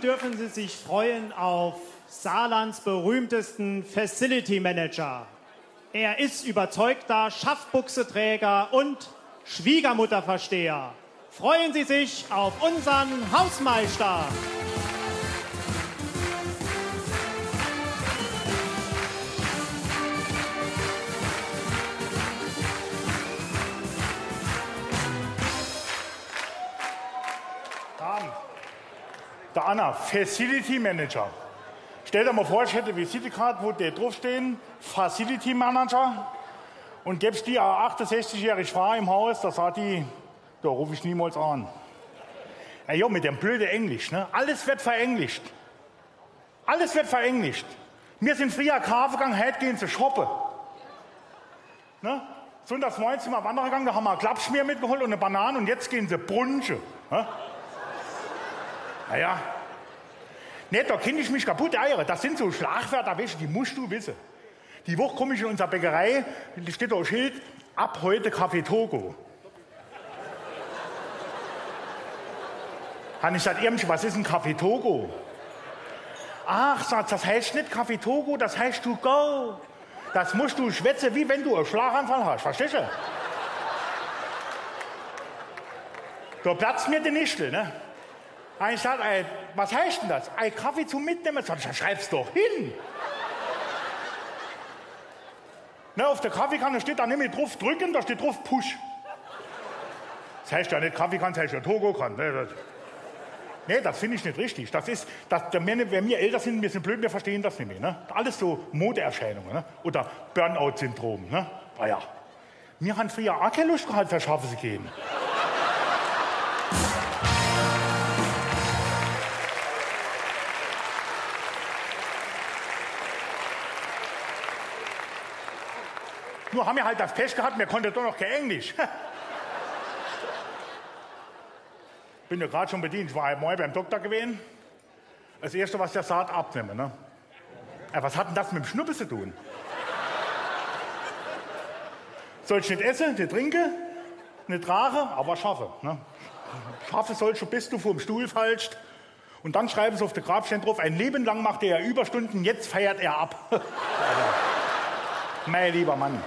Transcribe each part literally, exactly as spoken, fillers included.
Dürfen Sie sich freuen auf Saarlands berühmtesten Facility Manager. Er ist überzeugter Schaffbuxeträger und Schwiegermutterversteher. Freuen Sie sich auf unseren Hausmeister. Abend. Der Anna, Facility Manager. Stell der mol vor, ich hätt e Visittekaart, wo dät druffstehn, Facility Manager. Un gäbst die e achtesechzigjährig Fraa im Haus, do saat die, do ruf ich niemols an. Ey, jo, mit dem blöde Englisch, ne? Alles werd verenglischt. Alles werd verenglischt. Mir sin frieher kaafe gang, heit gehn se shoppe. Ne? Sunndags morgens sin mer wannere gang, do hammer e Klappschmier mitgeholt un e Banan un jetzt gehn se brunche. Ne? Naja. Ne, do kennt ich mich kaputt eiere. Das sin so Schlagwörter, weescht, die muscht du wisse. Die Woch komm ich in unser Bäckerei, do steht do e Schild, ab heute Kaffee to go. Han ich gsaat, Irmche, was is en Kaffee to go? Ach, saat se, das heißt net Kaffee to go, das heißt to go. Das muscht du schwätze, wie wenn du e Schlaganfall hascht, verstehscht du? Do platzt mir de Nischel, ne? Han ich gsaat, ey, was heißt denn das? Ey, Kaffee zum Mitnemme? Saat se, schreib's doch hin. Ne, uf de Kaffeekanne steht do nimmi druff drücken, do steht druff push. Das heißt jo net Kaffeekann, das heißt jo to go Kann. Ne, das, ne, das find ich net richtig. Das is, das, wenn mir, wenn mir älter sin, mir sin blöd, mir verstehn das nimmi. Ne? Alles so Modeerscheinunge. Ne? Oder Burnout-Syndrom. Ne? Naja. Mir han frieher aa kee Luscht gehat, fer schaffe zu gehn. Nur han mir halt das Pech gehat, mir konnte doch noch kee Englisch. Bin jo grad schun bedient. Ich war heit Morje beim Dokter gewesen. Das Erschte, was der saat, abnemme, ne? Ja, was hat denn das mit dem Schnuppe zu tun? Soll ich net esse, net trinke, net raache, awwer schaffe, ne? Schaffe sollscht du, bis du vorm Stuhl fallscht. Un dann schreibe se uf de Grabstein druff, ein Leben lang machte er Überstunden, jetzt feiert er ab. Mei lieber Mann.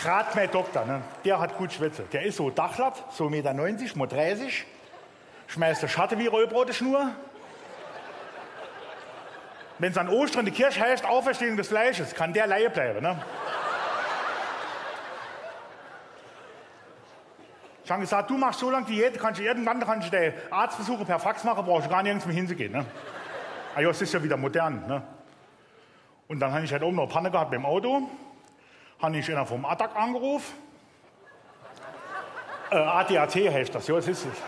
Grad mei Dokter, ne? Der hat gut schwätze. Der is so Dachlatt, so Meter neunzig mol dreißig. Schmeißt de Schatte wie Rollbrateschnur. Wenn's an Oschtre die Kirch heißt, Auferstehung des Fleisches, kann der leie bleibe, ne? Ich han gsaat, du machscht so lang Diät, kannscht irgendwann, kannscht de Arztbesuche per Fax mache, brauchscht gar nirgends mehr hinzugehn, ne? Ah jo, es is jo wieder modern, ne? Un dann han ich heit owend noch e Panne gehat mit em Auto. Han ich eener vum A D A C angerufe. Äh, A D A C heißt das, jo, es is es.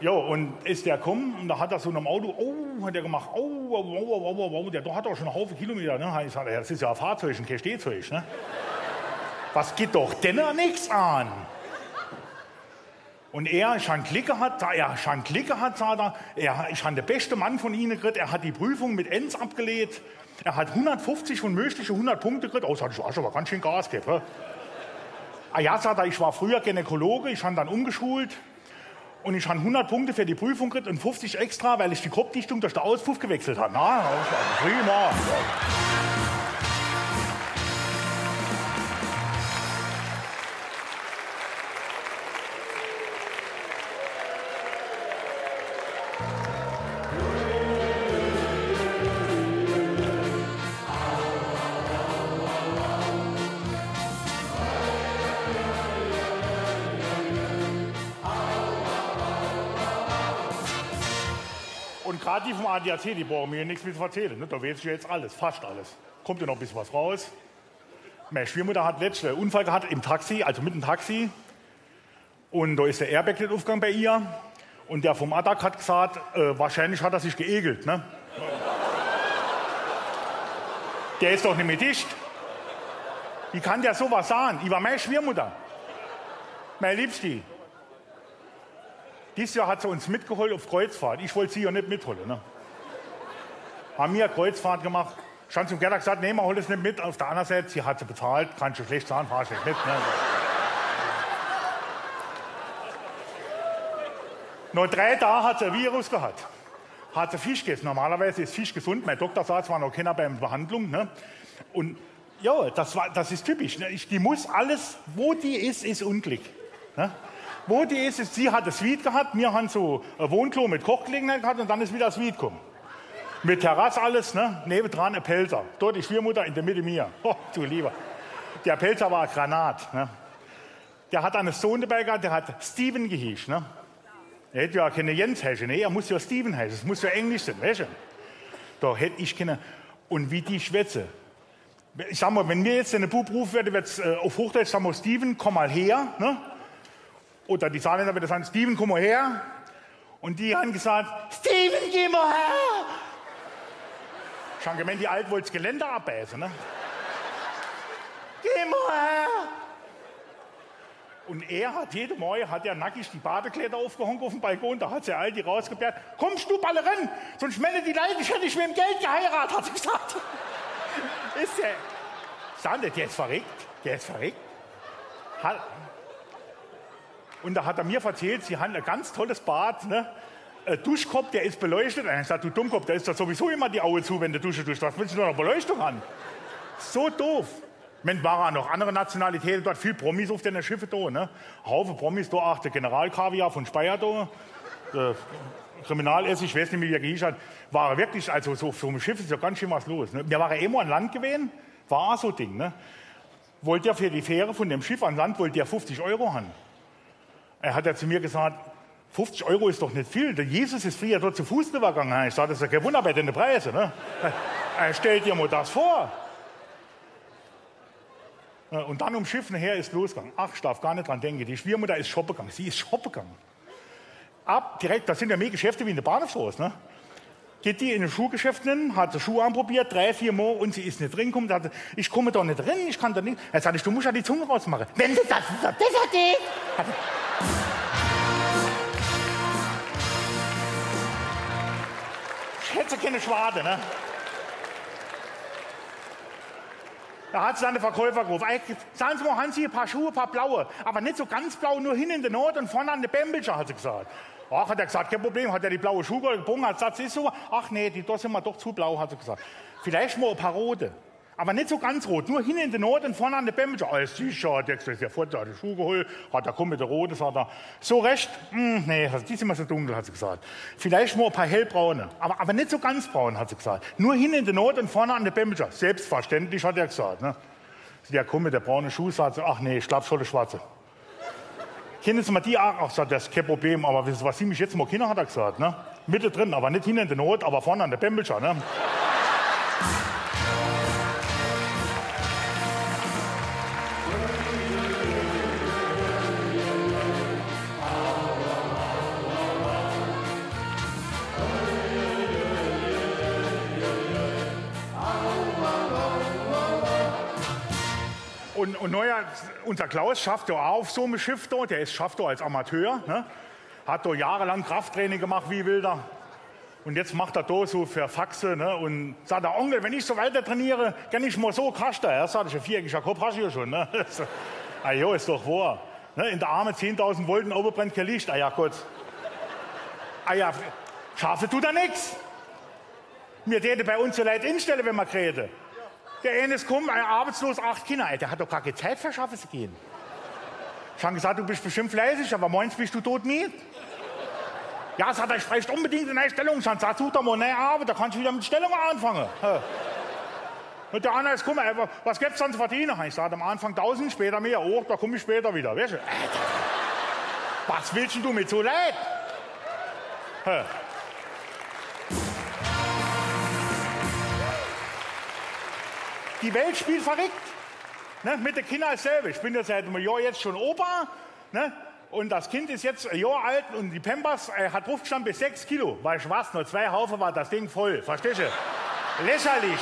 Jo, un is der kumm un do hat er so am Auto, oh, hat er gemacht, oh, oh, oh, der, der hat doch schun e Haufe Kilometer, ne? Han ich gsaat, ja, das is ja e Fahrzeug un kee Stehzeug, ne? Was geht doch denne nix an? Un er, ich han Glick gehat, sa-, er, ich han Glick gehat, saat er, er, ich han de beschte Mann vun Ihne gekriet, er hat die Prüfung mit Ens abgeleet, er hat hundertfufzig vun mögliche hundert Punkte gekriet. Oh, saat ich, du hascht awwer ganz schee Gas gewwe, hä? Ah ja, saat er, ich war frieher Gynäkologe, ich han dann umgeschult un ich han hundert Punkte fer die Prüfung gekriet un fufzig extra, weil ich die Koppdichtung durch de Auspuff gewechselt han. Na, prima. Un grad die vum A D A C, die brauche mer jo nix mehr zu verzähle, ne? Do weeß ich jo jetzt alles, fascht alles. Kummt jo noch e bissel was raus. Mei Schwiegermutter hat letscht e Unfall gehat im Taxi, also mit em Taxi. Un do is de Airbag net ufgang bei ihr. Un der vum A D A C hat gsaat, äh, wahrscheinlich hat er sich geekelt, ne? Der is doch nimmi dicht. Wie kann der so was saan? Iwwer mei Schwiegermutter. Mei Liebschti. Dies Johr hat se uns mitgeholt uf Kreuzfahrt. Ich wollt se jo net mitholle, ne? Han mir Kreuzfahrt gemacht. Ich han zum Gerda gsaat, nee, mer holle se net mit. Uf de anner Seit, se hat se bezahlt, kannscht schlecht saan, fahrsch net mit, ne? Noch drei Tage hat se e Virus gehat. Hat se Fisch gegessen. Normalerweis is Fisch gesund. Mein Dokter sagt, es war noch keiner bei der Behandlung. Ne? Und ja, das, war, das is typisch. Ne? Ich, die muss alles, wo die is, is Unglück. Ne? Wo die is, is, sie hat e Suite gehat, mir han so e Wohnklo mit Kochgelegenheit gehat und dann is wieder e Suite gekommen. Mit Terrasse alles, ne? Newedran e Pälzer. Dort die Schwiegermutter, in der Mitte mir. Oh, du lieber. Der Pälzer war e Granat. Ne? Der hat e Sohn dabei gehat, der hat Steven geheesch. Ne? Er hätt ja kenne Jens heiße, ne? Er muss ja Steven heiße, es muss ja Englisch sein, weißt du? Da hätt ich kenne. Und wie die schwätze. Ich sag mal, wenn mir jetzt en Bub rufe würde, wird's äh, auf Hochdeutsch, sag mal, Steven, komm mal her, ne? Oder die Saarländer würde sagen, Steven, komm mal her. Und die han gesagt, Steven, geh mal her! Ich han gemeint, die Alt wollt's Geländer abbeiße, ne? Geh mal her! Und er hat jede Morge, hat er nackig die Badekleider aufgehongen auf dem Balkon, da hat se all die rausgebärt. Kommst du bald ren, sonst melde die Leute, ich hätte dich mit dem Geld geheiratet, hat sie gesagt. Is der, Sande, der is verrückt, der is verrückt. Hat, und da hat er mir verzählt, sie han e ganz tolles Bad, ne? E Duschkopf, der is beleuchtet. Und ich sag, du Dummkopf, da is doch sowieso immer die Auge zu, wenn du dusche tust. Was willst du noch Beleuchtung han? So doof. Mensch, waren noch andere Nationalitäten dort, viel Promis auf den Schiffen da, ne? Haufe Promis da, ach, der Generalkaviar von Speyer da, der Kriminalessig, ich weiß nicht mehr, wie er gehieß hat, war wirklich, also so, so ein Schiff is ja ganz schön was los, ne? Wir waren eh mal an Land gewesen, war so Ding, ne? Wollt er für die Fähre von dem Schiff an Land, wollt er fünfzig Euro han. Er hat ja zu mir gesagt, fünfzig Euro is doch nicht viel. Der Jesus is früher dort zu Fuß drüber gegangen. Ich sag, das is ja kein Wunder bei den Preisen, ne? Äh, stell dir mal das vor. Ja, und dann um Schiff nachher is losgegangen. Ach, ich darf gar nicht dran denken. Die Schwiegermutter is shoppen gegangen. Sie is shoppen gegangen. Ab, direkt, das sind ja mehr Geschäfte wie in der Bahnhofsstraße, ne? Geht die in ein Schuhgeschäft rein, hat die Schuhe anprobiert, drei, vier Mal, und sie is nicht drin gekommen. Da hat sie, ich komme da nicht rein, ich kann da nicht. Jetzt sag ich, du musst ja die Zunge rausmachen. Wenn das, das, das, das geht. Hat sie, ich hätte keine Schwade, ne? Da hat sie dann den Verkäufer gerufen. Ey, sagen Sie mal, haben Sie ein paar Schuhe, ein paar blaue? Aber nicht so ganz blau, nur hinten in der Naht und vorne an der Bämbelcher, hat sie gesagt. Ach, hat er gesagt, kein Problem, hat er die blaue Schuhe geholt, gebogen, hat gesagt, siehst du, ach nee, die, da sind mir doch zu blau, hat sie gesagt. Vielleicht mal ein paar rote. Aber nicht so ganz rot, nur hinten in der Naht und vorne an der Bämbelcher. Alles sicher, hat er gesagt, ja, fort, hat er die Schuhe geholt, hat er, komm mit der rote, sagt er, so recht, hm, nee, die sind mir so dunkel, hat sie gesagt. Vielleicht mal ein paar hellbraune, aber, aber nicht so ganz braun, hat sie gesagt. Nur hinten in der Naht und vorne an der Bämbelcher. Selbstverständlich, hat er gesagt. Ne? Ja, komm mit der braune Schuh, sagt sie, ach nee, ich glaub schon, der schwarze. Kennen Sie mal die auch? Ach, sagt er, das ist kein Problem, aber wissen Sie, was Sie mich jetzt mal Kinder, hat er gesagt, ne? Mittendrin, aber nicht hinten in der Naht, aber vorne an der Bämbelcher, ne? Und, und neuer, unser Klaus schafft ja auch auf so einem Schiff da, der is, schafft da als Amateur, ne? Hat da jahrelang Krafttraining gemacht wie wilder. Und jetzt macht er da so für Faxe, ne? Und sagt er, Onkel, wenn ich so weiter trainiere, kann ich mal so Kasten. Ja, sag ich, ein viereckiger Kopf hast du ja schon, ne? Ah jo, is doch wahr. Ne? In der Arme zehntausend Volt, oben brennt kein Licht. Ah ja, gut. Ah ja, schaffe tut er nix. Mir täte bei uns so Leit instelle, wenn mer kräte. Der eine is kumm, ein arbeitslos, acht Kinder. Ey, der hat doch gar keine Zeit für Schaffe zu gehen. Ich han gesagt, du bist bestimmt fleißig, aber morgens bist du todmied. Ja, sagt er, ich bräuchte unbedingt eine Stellung. Ich han gesagt, such doch mal eine Arbeit, da kannst du wieder mit Stellung anfangen. Hä? Und der andere is, guck mal, ey, wa-, was gibt's dann zu verdienen? Ich sag, am Anfang tausend, später mehr. Oh, da komm ich später wieder. Weißt du? Alter, was willst denn du mit so Leit? Hä? Die Welt spielt verrückt. Ne? Mit den Kindern dasselbe. Ich bin ja seit einem Jahr jetzt schon Opa. Ne? Und das Kind is jetzt ein Jahr alt und die Pampers, äh, hat draufgestanden bis sechs Kilo. Weißt du was? Nur zwei Haufe war das Ding voll. Verstehst du? Lächerlich.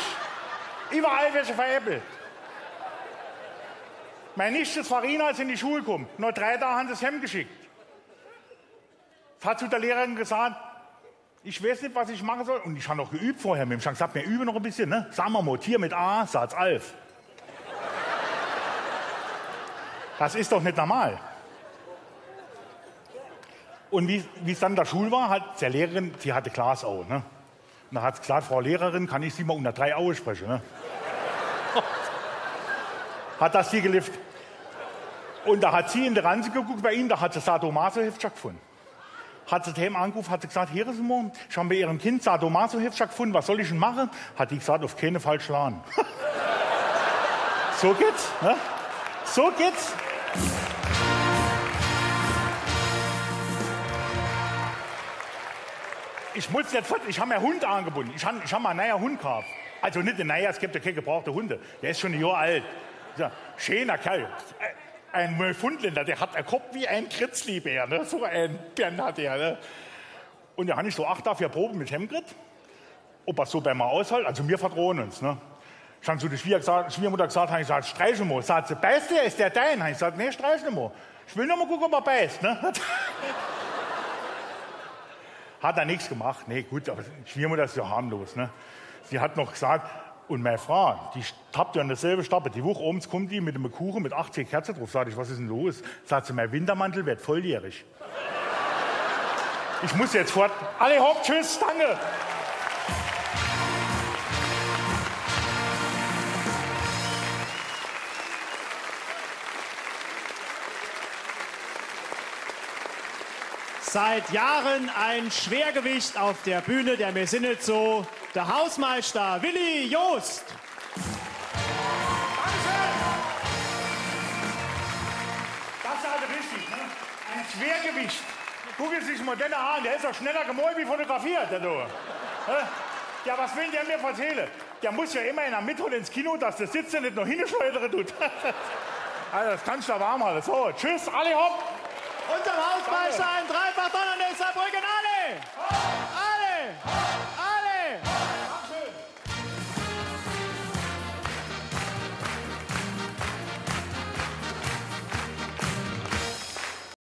Überall welche veräppelt. Meine Nichte is Farina, is in die Schule gekommen. Nur drei Tage han sie es heimgeschickt. Hat zu der Lehrerin gesagt, ich weiß nicht, was ich machen soll. Und ich han noch geübt vorher mit ihm. Ich han gesagt, wir üben noch ein bisschen, ne? Sagen wir mal, Tier mit A, Satz Alf. Das is doch nicht normal. Und wie, wie's dann in de Schul war, hat die Lehrerin, die hatte Glasauge, ne? Und da hat se gesagt: „Frau Lehrerin, kann ich Sie mal unter drei Auge sprechen“, ne? Hat das sie gelifft. Und da hat sie in de Ranze geguckt bei ihm, da hat se Sadomaso-Heftcher gefunden. Hat se dem angerufen, hat se gesagt: „Hören Sie mal, ich hab bei Ihrem Kind Sadomaso-Heftcher gefunden, was soll ich denn machen?“ Hat die gesagt: „Auf keinen Fall schlagen.“ So geht's, ne? So geht's. Ich muss jetzt fort, ich hab mir en Hund angebunden. Ich hab, ich hab mir en neien Hund gekauft. Also net en neier, es gibt ja keine gebrauchte Hunde. Der ist schon ein Jahr alt. Ja, schöner Kerl. Ein Neufundländer, der hat en Kopp wie ein Grizzlybär, ne? So en Bär hat der, ne? Und da hab ich so acht Tage für Probe mit dem geredt, ob er so bei mir aushält. Also wir vertrauen uns, ne? Ich hab zu der Schwieger gesagt, Schwiegermutter gesagt, hab ich gesagt: „Streich ihn mal.“ Sagt sie: „Beißt der? Ist der dein?“ Hab ich gesagt: „Nee, streich ihn mal. Ich will nur mal gucken, ob er beißt“, ne? Hat er nichts gemacht. Nee, gut, aber Schwiegermutter ist ja harmlos, ne? Sie hat noch gesagt, und meine Frau, die tappt ja in derselben Stappe. Die Woche abends kommt die mit einem Kuchen mit achtzig Kerzen drauf. Sag ich: „Was ist denn los?“ Sagt sie: „Mein Wintermantel wird volljährig.“ Ich muss jetzt fort. Alle hopp, tschüss, danke. Seit Jahren ein Schwergewicht auf der Bühne der Mir sin nit so, der Hausmeister Willi Joost. Dankeschön. Das ist also richtig, ne? Ein Schwergewicht. Gucken Sie sich mal den an, der ist doch schneller gemalt wie fotografiert, der da. Hä? Ja, was will der mir erzählen? Der muss ja immer in der Mitte ins Kino, dass der Sitze nicht nach hinten schleudern tut. Also, das kannst du aber auch mal. So, tschüss, alle hopp. Unserem Hausmeister ein dreifach